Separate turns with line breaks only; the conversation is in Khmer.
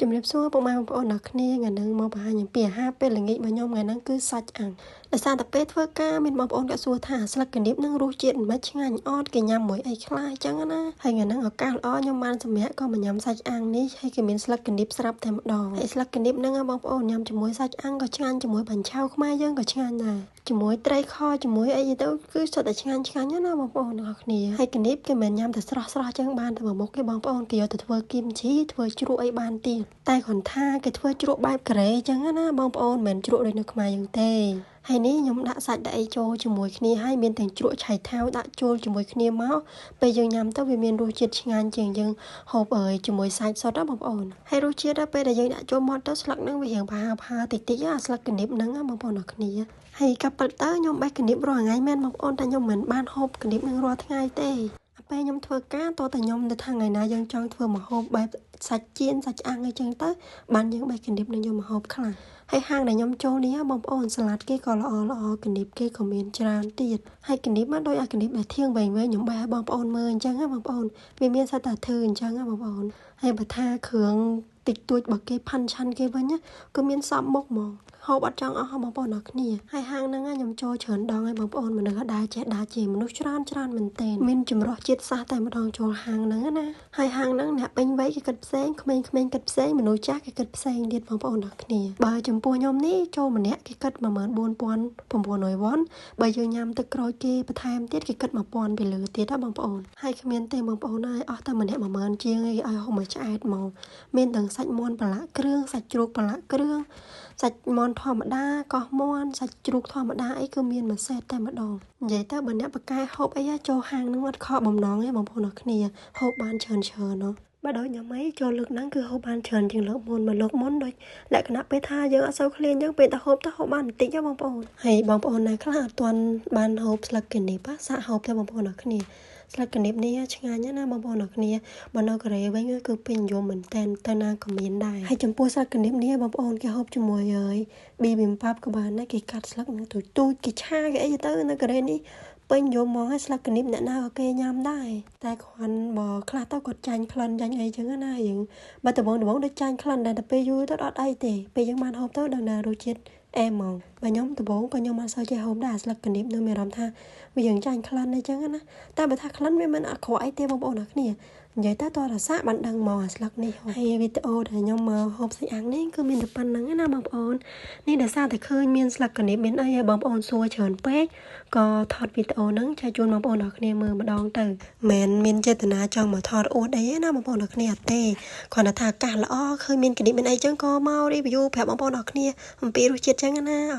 ជំរាបសួរពុកម៉ែបងប្អូនអ្នកគ្នាថ្ងៃនេះមកបង្ហាញអំពីអាហារពេលល្ងាចរបស់ខ្ញុំថ្ងៃហ្នឹងគឺសាច់អាំងដោយសារតែពេលធ្វើការមានបងប្អូនគាត់សួរថាស្លឹកកណ្ដៀបនឹងរសជាតិមិនឆ្ងាញ់អត់គេញ៉ាំមួយអីខ្លះអញ្ចឹងណាហើយថ្ងៃហ្នឹងឱកាសល្អខ្ញុំបានសម្រាប់ក៏មកញ៉ាំសាច់អាំងនេះហើយគេមានស្លឹកកណ្ដៀបស្រាប់តែម្ដងហើយស្លឹកកណ្ដៀបហ្នឹងបងប្អូនញ៉ាំជាមួយសាច់អាំងក៏ឆ្ងាញ់ជាមួយបាញ់ឆៅខ្មែរយើងក៏ឆ្ងាញ់ដែរជាមួយត្រីខជាមួយអីទៅគឺសុទ្ធតែឆ្ងាញ់ឆ្ងាញ់ណាបងប្អូនទាំងអស់គ្នាហើយកណ្ដៀបគេមិនញ៉ាំតែស្រស់ស្រស់ចឹងបានតែមួយមុខគេបងប្អូនគេយកទៅធ្វើគីមជីធ្វើជ្រក់អីបានទៀតតែគ្រាន់ថាគេធ្វើជ្រក់បែបកូរ៉េចឹងណាបងប្អូនមិនមែនជ្រក់ដូចនៅខ្មែរយើងទេហើយនេះខ្ញុំដាក់សាច់ដាក់អីចូលជាមួយគ្នាហើយមានទាំងជ្រក់ឆៃថាវដាក់ចូលជាមួយគ្នាមកពេលយើងញ៉ាំទៅវាមានរសជាតិឆ្ងាញ់ជាងយើងហូបអើយជាមួយសាច់សុទ្ធណាបងប្អូនហើយរសជាតិដល់ពេលដែលយើងដាក់ចូលមាត់ទៅស្លឹកហ្នឹងវារៀងប្រហើប្រហើតិចតិចអាស្លឹកកណ្ដៀបហ្នឹងបងប្អូនអរគ្នាហើយកាប់ពិតទៅខ្ញុំបេះកណ្ដៀបរាល់ថ្ងៃមែនបងប្អូនតែខ្ញុំមិនបានហូបកណ្ដៀបហ្នឹងរាល់ថ្ងៃទេពេលខ្ញុំធ្វើការតតែខ្ញុំនៅថាថ្ងៃណាយើងចង់ធ្វើម្ហូបបែបសាច់ចៀនសាច់អាំងអីចឹងទៅបានយើងបេះកណ្ដៀបនឹងយកមកហូបខ្លះហើយហាងដែលខ្ញុំចូលនេះបងប្អូនសាឡាត់គេក៏ល្អល្អកណ្ដៀបគេក៏មានច្រើនទៀតហើយកណ្ដៀបមកដូចអាកណ្ដៀបដែលធៀងវែងវែងខ្ញុំបេះឲ្យបងប្អូនមើលអញ្ចឹងណាបងប្អូនវាមានសិតតែធ្វើអញ្ចឹងណាបងប្អូនហើយបើថាគ្រឿងតិចតួចបើគេផាន់ឆាន់គេវិញគឺមានសពមុខហ្មងហូបអត់ចង់អស់បងប្អូនអរគ្នាហើយហាងហ្នឹងខ្ញុំចូលច្រើនដងហើយបងប្អូនមនុស្សអត់ដែលចេះដើរជាមនុស្សច្រើនច្រើនមែនទែនមានចម្រោះជាតិសាសន៍តែម្ដងចូលហាងហ្នឹងណាហើយហាងហ្នឹងអ្នកពេញវ័យគេគិតផ្សេងក្មេងៗគិតផ្សេងមនុស្សចាស់គេគិតផ្សេងទៀតបងប្អូនអរគ្នាបើចំពោះខ្ញុំនេះចូលម្នាក់គេគិត14900វ៉ុនបើយើងញ៉ាំទឹកក្រូចគេបន្ថែមទៀតគេគិត1000ពីលើទៀតណាបងប្អូនហើយគ្មានទេបងប្អូនហើយអស់តែម្នាក់10000ជាងឯងឲ្យហូបមួយឆ្អែតមកមានទាំងសាច់មាន់ប្រឡាក់គ្រឿងសាច់ជ្រូកប្រឡាក់គ្រឿងសាច់មាន់ធម្មតាកោះមាន់សាច់ជ្រូកធម្មតាអីគឺមានមួយសេតតែម្ដងនិយាយទៅបើអ្នកបកែហូបអីចូលហាងហ្នឹងអត់ខកបំណងទេបងប្អូនអរគ្នាហូបបានច្រើនច្រើនណោះបើដូចញ៉ាំអីចូលលើកហ្នឹងគឺហូបបានច្រើនជាងលើកមុនមកលើកមុនដូចលក្ខណៈពេលថាយើងអត់សូវឃ្លានអញ្ចឹងពេលតែហូបទៅហូបបានបន្តិចហ៎បងប្អូនហើយបងប្អូនណាខ្លះអត់ទាន់បានហូបស្លឹកកណ្ដៀបសាកហូបទៅបងប្អូនអរគ្នាស្លឹកកណ្ដៀបនេះឆ្ងាញ់ណាស់បងប្អូនអរគ្នាបើនៅកូរ៉េវិញគឺពេញនិយមមែនតើទៅណាក៏មានដែរហើយចំពោះស្លឹកកណ្ដៀបនេះបងប្អូនគេហូបជាមួយហើយប៊ីប៊ីមប៉ាប់ក៏បានដែរគេកាត់ស្លឹកនឹងទូចទូចគេឆាគេអីទៅនៅកូរ៉េនេះពេញនិយមហ្មងហើយស្លឹកកណ្ដៀបអ្នកណាក៏គេញ៉ាំដែរតែគ្រាន់បើខ្លះទៅគាត់ចាញ់ក្លិនចាញ់អីចឹងណាយើងបើដំបងដូចចាញ់ក្លិនដែរតែពេលយូរទៅអត់អីទេពេលយើងបានហូបទៅដឹងថារសជាតិអែមហ្មងបើខ្ញុំដំបូងក៏ខ្ញុំអត់សូវចេះហូបដែរស្លឹកកណ្ដៀបនៅមានអារម្មណ៍ថាវាយើងចាញ់ក្លិនអីចឹងណាតែបើថាក្លិនវាមិនអាក្រក់អីទេបងប្អូនអរគ្នានិយាយទៅតរសាបានដឹងមកអាស្លឹកនេះហើយវីដេអូដែលខ្ញុំមកហូបសាច់អាំងនេះគឺមានតែប៉ុណ្្នឹងណាបងប្អូននេះដោយសារតែឃើញមានស្លឹកកណ្ដៀបមានអីឲ្យបងប្អូនសួរច្រើនពេកក៏ថតវីដេអូហ្នឹងចែកជូនបងប្អូនអរគ្នាមើលម្ដងទៅមិនមានចេតនាចង់មកថតអួតអីទេណាបងប្អូនអរគ្នាអត់ទេគ្រាន់តែថាអាកាសល្អឃើញមានកណ្ដៀបមានអីចឹងក៏មក review ប្រាប់បងប្អូនអរគ្នាអំពីរសជាតិចឹងណា។